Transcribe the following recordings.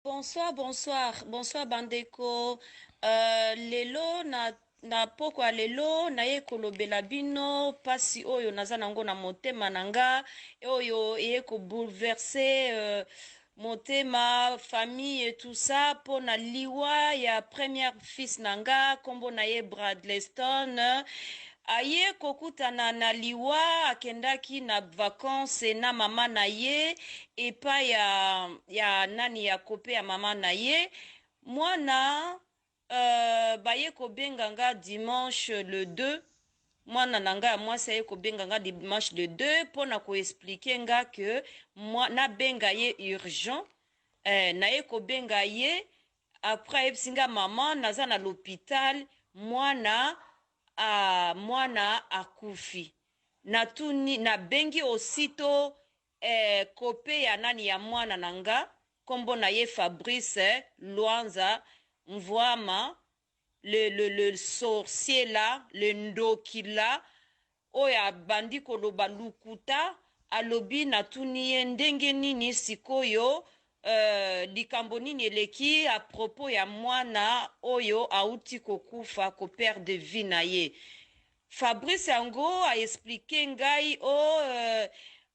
Bonsoir, bonsoir, bonsoir bandeko. Lelo na pokwa lelo naye kolobela bino pasi oyo naza nango na motema na nga oyo eye ko bouleverser motema famille et tout ça mpo na liwa ya première fils na nga kombo na ye Bradley Stone. Aye kokutana na liwa, akendaki na vacances na mama na ye epai ya nani ya kope ya mama na ye mwana. Baye kobenga nga dimanche le 2, mwana na nga ya mwasi aye kobenga nga dimanche le 2 mpona koexpliquer nga ke nabenga ye urgent. Naye kobenga ye après, ayebisi nga: "Mama, naza na l'hôpital, mwana akufi." Natuni, nabengi aussitôt kope ya nani ya mwana na nga, nkombo na ye Fabrice Lwanza Mvwama, le sorcier là, le ndoki là, oyo abandi koloba lukuta. Alobi, natuni ye ndenge nini sikoyo, likambo nini eleki à propos ya mwana oyo auti kokufa, koperdre vie na ye. Fabrice yango aexpliquer ngai o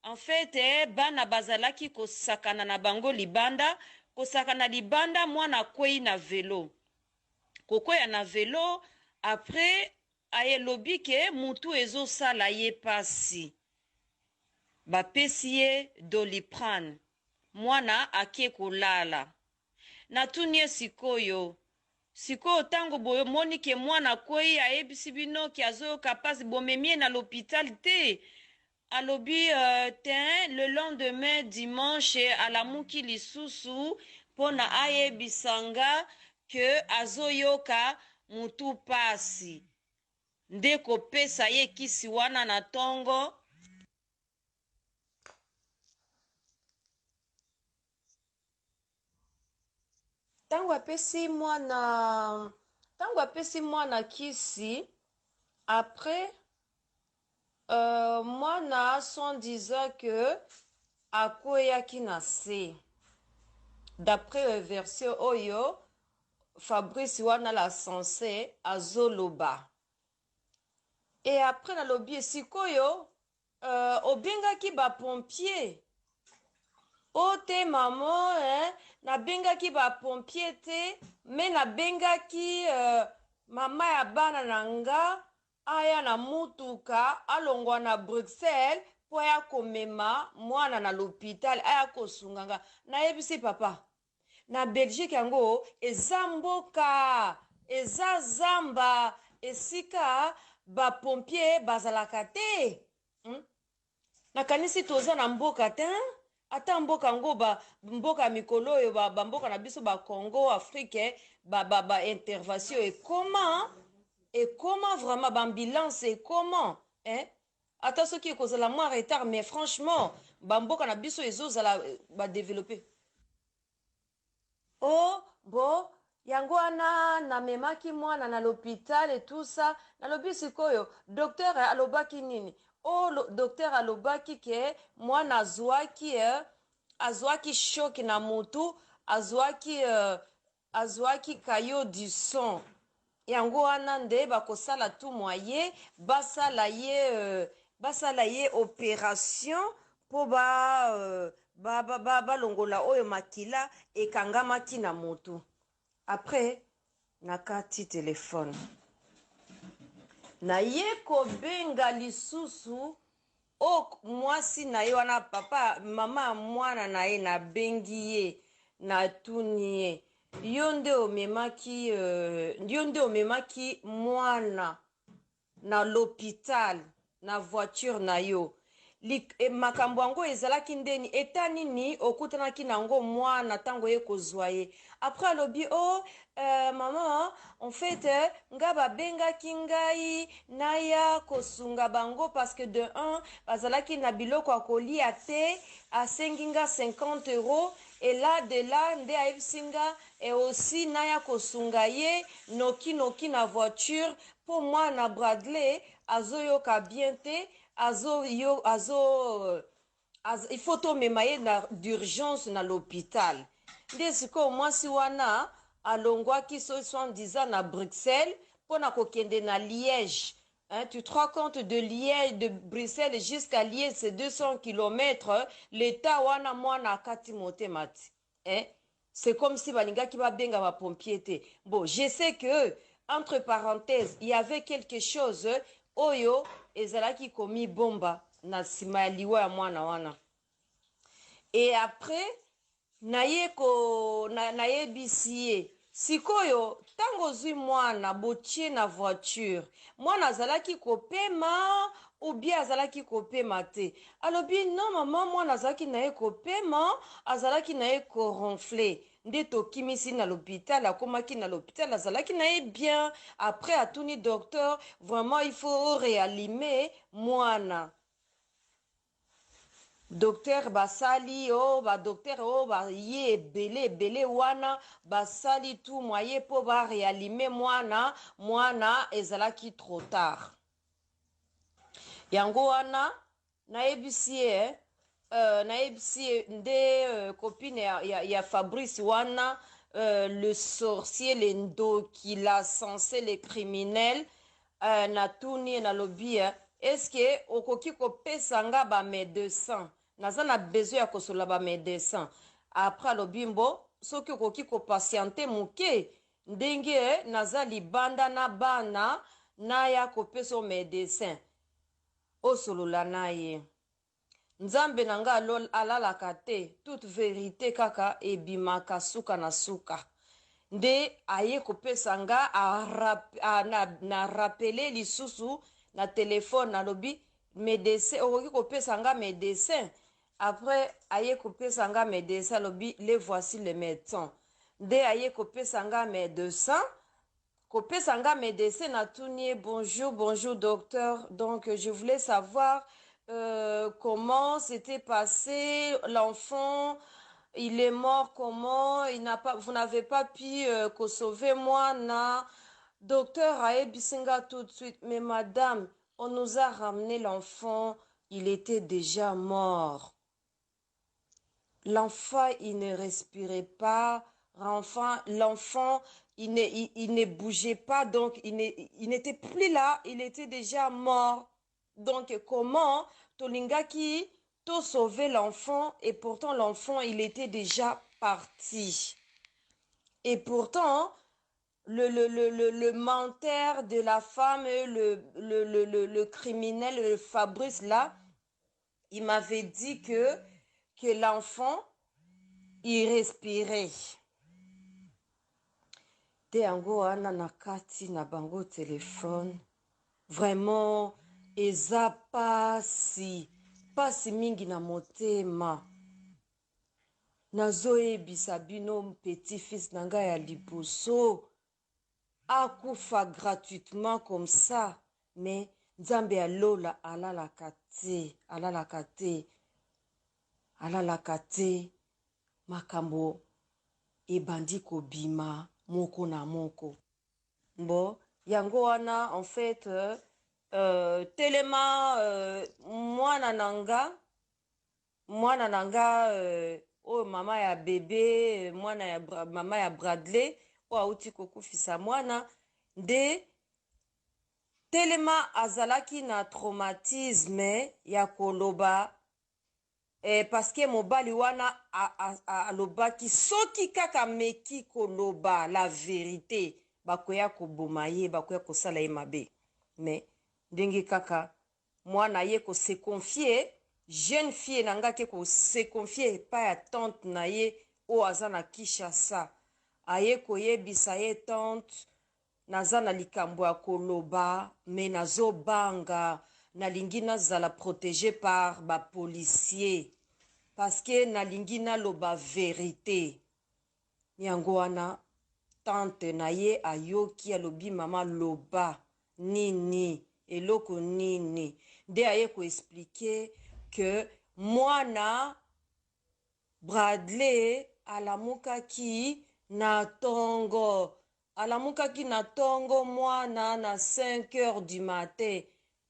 en fait bana bazalaki kosakana na bango libanda, kosakana libanda, mwana akwei na vélo, kokwea na vélo. Après ayelobi ke mutu ezosala ye pasi, bapesi ye Doliprane, mwana ake kolala. Natuni ye sikoyo, sikoyo ntango bomoni ke mwana akwei, ayebisi bino ke azoyoka mpasi, bomemi ye na l'hôpital te? Alobi te. Le lendemain dimanche alamuki lisusu mpona ayebisa nga ke azoyoka mutu pasi, nde kopesa ye kisi wana na ntongo. Ntango apesi mwana kisi, après mwana soi-disant que akweyaki na se, d'après version oyo Fabrice wana la censé azoloba. Et après nalobi: "Sikoyo obengaki bapompier?" "O te mama, hein, nabengaki bapompier te, me nabengaki mama ya bana na nga aya na mutuka, alongwa na Bruxelles mpo aya komema mwana na l'hôpital, aya kosunga nga." Nayebisi papa, na Belgique yango eza mboka, eza zamba esika bapompier bazalaka te, Nakanisi toza na mboka te, ata mboka yango mboka ya mikolo oyo, bamboka na biso bacongo Afrique, ba intervention ekoma, ekoma vraiment, baambulance ekoma, eh? Ata soki ekozala mwa retard, mais franchement bamboka na biso ezozala badéveloppé. O bo yango wana namemaki mwana na l'hôpital et tout ça. Nalobi: "Sikoyo docteur alobaki nini?" O docteur alobaki ke mwana azwaki choc na mutu, azwaki caillot du sang, yango wana nde bakosala tout moyen basala ye opération mpo balongola oyo makila ekangamaki na motu. Après nakati telefone, naye kobenga lisusu o mwasi na ye wana, papa, mama ya mwana na ye. Nabengi ye, natuni ye: "Yo nde omemaki mwana na l'hôpital na voiture na yo? Makambo yango ezalaki ndeni? Eta nini okutanaki nango mwana ntango ye kozwa ye?" Après alobi: "O oh, mama, en fait nga babengaki ngai naya kosunga bango parce que de un bazalaki na biloko ya kolia te, asengi nga 50 euros et là de là nde ayebisi nga et aussi naya kosunga ye noki noki na voiture mpo mwana Bradley azoyoka bien te, azo yo azo, az, il faut tomema ye na d'urgence na l'hôpital." Nde sikoyo mwasi wana alongwaki so soi-disant na Bruxelles mpo na kokende na Liège. Hein, tu te rends compte, de Liège, de Bruxelles jusqu'à Liège, c'est 200 km. L'état wana, mwana akati motema ti. Hein? C'est comme si balingaki babenga ba pompier te. Bon, je sais que, entre parenthèses, il y avait quelque chose oyo ezalaki komibomba na nsima ya liwa ya mwana wana. Et après, naye ko na, nayebisi ye sikoyo, ntango ozwi mwana, botie na voiture, mwana azalaki kopema ou bien azalaki kopema te? Alobi: "Non mama, mwana azalaki na ye kopema, azalaki na ye koronfler. Nde tokimisi na l'hôpital, akomaki na l'hôpital, azalaki na ye bien. Après atuni docteur, vraiment il faut réanimer mwana. Docteur basali o badocteur oyo baye ebele ebele wana, basali tout moyen mpo baréanimer mwana. Mwana ezalaki trop tard." Yango wana nayebisi ye, nayebisi ye nde copine ya Fabrice wana, le sorcier, le ndoki, l'assassin, le criminel, natuni ye, nalobi: "Est-ce okoki kopesa nga bamédecin? Naza na besoin ya kosolola bamédecin." Après alobi: "Mbo soki okoki kopatienter moke, ndenge naza libanda na bana, naya kopesa o médecin, osolola na ye." Nzambe na nga alalaka te, toute vérité kaka ebimaka suka na suka. Nde aye kopesa nga, na rappeler lisusu na telefone, nalobi: "Médecin, okoki kopesa nga médecin?" Après aye kopesa nga médecin, alobi: "Le voici, le médecin." Nde aye kopesa nga médecin. Kopesa nga médecin, natuni ye: "Bonjour, bonjour docteur, donc je voulais savoir comment s'était passé l'enfant, il est mort comment? Il n'a pas, vous n'avez pas pu sauver mwana?" Docteur ayebisi nga tout de suite: "Mais madame, on nous a ramené l'enfant, il était déjà mort. L'enfant, il ne respirait pas. L'enfant, il ne bougeait pas, donc il n'était plus là, il était déjà mort. Donc comment tolingaki to sauver l'enfant? Et pourtant l'enfant, il était déjà parti." Et pourtant, le menteur de la femme, le criminel, le Fabrice là, il m'avait dit que l'enfant, il respirait. Te, yango wana na kati na bango telefone, vraiment eza pasi, pasi mingi na motema. Nazoyebisa bino, petit fils na ngai ya liboso akufa gratuitement comme ça. Mais Nzambe ya lola alalaka te, alalaka te, alalaka te. Makambo ebandi kobima moko na moko. Bon, yango wana en fait, telema, mwana na nga, mwana na nga, oyo mama ya bebe, mwana ya mama ya Bradley oyo auti kokufisa mwana, nde telema azalaki na traumatisme ya koloba, parce que mobali wana alobaki soki kaka meki koloba la vérité, bakoya koboma ye, bakoya kosala ye mabe. Mais ndenge kaka mwana ye kose confier, jeune fille na nga ke kose confier epai ya tante na ye oyo aza na Kinshasa, aye koyebisa ye: "Tante, naza na likambo ya koloba, me nazobanga, nalingi nazala protégé par bapolicier parce que nalingi naloba vérité." Yango wana tante na ye ayoki, alobi: "Mama, loba, nini, eloko nini?" Nde aye koexpliquer que mwana Bradley alamukaki na ntongo, alamukaki na ntongo mwana na 5 heures du matin,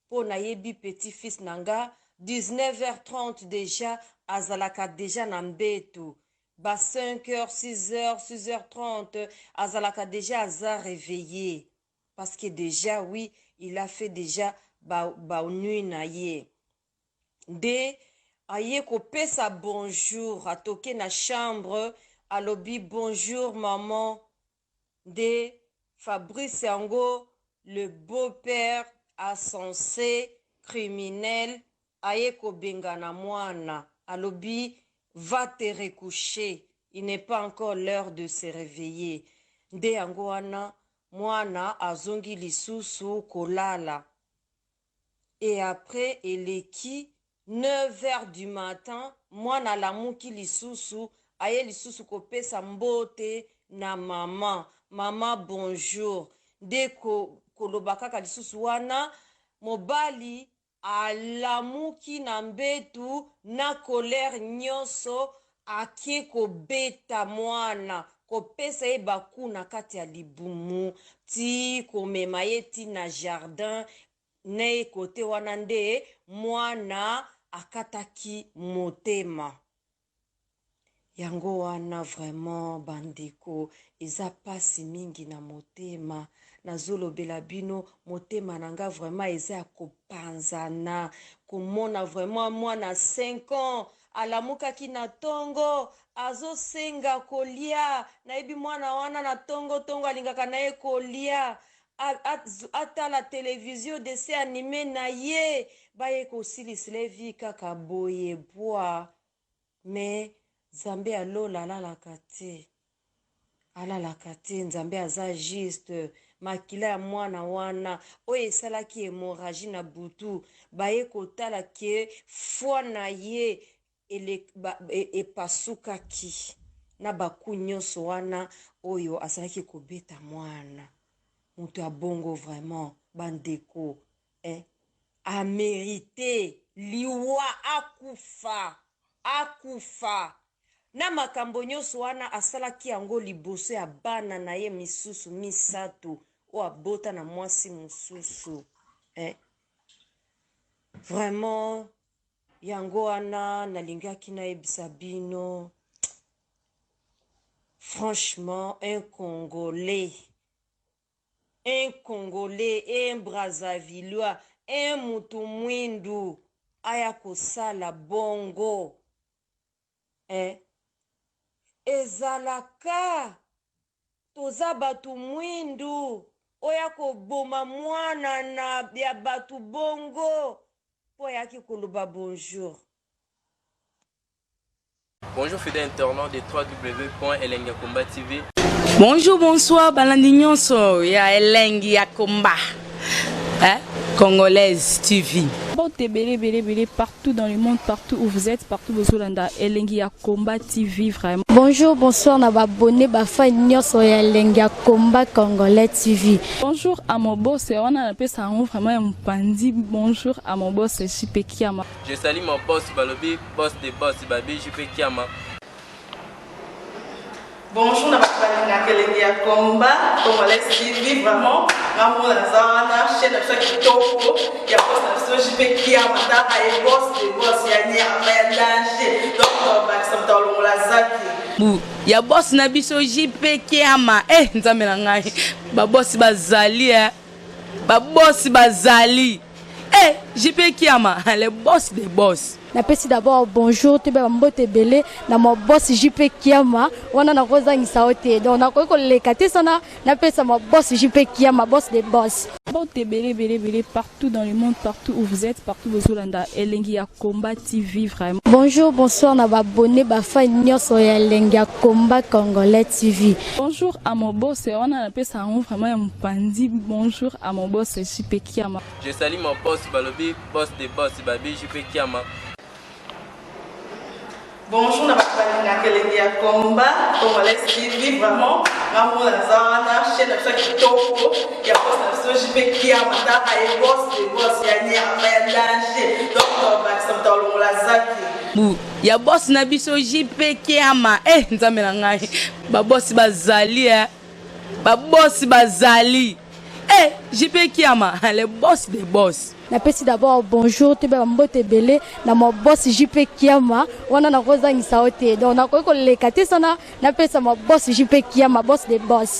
mpo nayebi petit fils na nga, 19h30 déjà azalaka déjà na mbeto. Ba 5 heures, 6 heures, 6 heures 30 azalaka dejà aza reveille parce que dejà oui il a fait dejà ba, ba nuit na ye. Nde aye kopesa bonjour, atoke na chambre alobi bonjour maman. Nde Fabrice yango le beau père asense criminel aye kobengana mwana alobi va te recoucher il n'est pas encore l'heure de se reveiller nde yango wana mwana azongi lisusu kolala et après eleki 9 heures du matin mwana alamuki lisusu aye lisusu kopesa mbote na maman, maman bonjour nde ko, koloba kaka lisusu wana mobali alamuki na mbetu na colère nyonso ake kobeta mwana kopesa ye ba coups na kati ya libumu ti komema ye ti na jardin na kote wana nde mwana akataki motema. Yango wana vraiment bandeko eza pasi mingi na motema nazolobela bino motema na nga vraiment eza ya kopanzana komona vraiment mwana 5 ans alamukaki na tongo azosenga kolia nayebi mwana wana na tongo tongo alingaka na ye kolia atala television dessin anime na ye baye kosilisela ye vie kaka boye bwa mais Nzambe ya lola alalaka te alalaka te Nzambe aza juste makila ya mwana wana oyo esalaki hémorragie na butu baye kotala ke foi na ye epasukaki na baku nyonso wana oyo azalaki kobeta mwana moto ya bongo vraiment bandeko eh, amerite liwa akufa akufa na makambo nyonso wana asalaki yango liboso ya bana na ye misusu misato oyo abota na mwasi mosusu eh. Vraiment yango wana nalingaki nayebisa bino franchement un Congolais, un Congolais, un Brazzavillois, un mutu mwindu aya kosala bongo eh? Ezalaka toza bato mwindu oya koboma mwana na ya bato bongo mpo ayaki koloba bonjour. Bonjour fidèles internautes de www.elengiyakomba TV. Bonjour, bonsoir, balandi nyonso ya Elengi ya Komba. Hein? Congolaise TV. Mbote ebele ebele ebele partout dans le monde, partout où vous êtes, partout bozolanda Elengi ya Combat TV vraiment. Bonjour, bonsoir na ba abonné ba fan nyonso ya Elengi ya Combat Congolais TV. Bonjour à mon boss, wana napesa yango vraiment ya mopanzi. Bonjour à mon boss JP Kiama. Je salue mon boss balobi boss de boss babi JP Kiama. Bonjour na bato balingaka Elengi ya Combat Congolais TV vraiment ngambo naza wana chaîne na biso ya kitoko ya boss na biso JP Kiama taka ye boss de boss ya nyama ya danger donc tobakisa moto alongola zaki Bu ya boss na biso JP Kiama eh nzambe na ngai ba boss bazali eh ba boss bazali eh JP Kiama le boss des boss. Napesi d'abord bonjour toyeba ba mbote ebele na ma boss JP Kiama wana nakozangisa yo te donc nakoki koleka te sana napesa ma boss JP Kiama boss des boss. Mbote ebele ebele ebele partout dans le monde, partout où vous êtes, partout bozolanda Elengi ya Combat TV vraiment. Bonjour, bonsoir na ba abonné ba fan nyonso ya Elengi ya Combat Congolais TV. Bonjour à mon boss, wana napesa yango vraiment ya mopanzi. Bonjour à mon boss JP Kiama. Je salue mon boss balobi boss de boss babi JP Kiama. Bonjour na bato balingaka Elengi ya Combat Congolais TV vraiment ngambo naza wana chaîne na biso ya kitoko ya boss na biso JP Kiama taka ye boss de boss ya nyama ya danger donc tobakisa moto alongola zaki Bu ya boss na biso JP Kiama eh nzambe na ngai ba boss bazali eh ba boss bazali eh JP Kiama le boss des boss. Napesi d'abord bonjour, toyeba bambote ebele na maboss JP Kiama. Wana nakozangisa yo te, donc nakoki koleka te sana napesa maboss JP Kiama, boss de boss.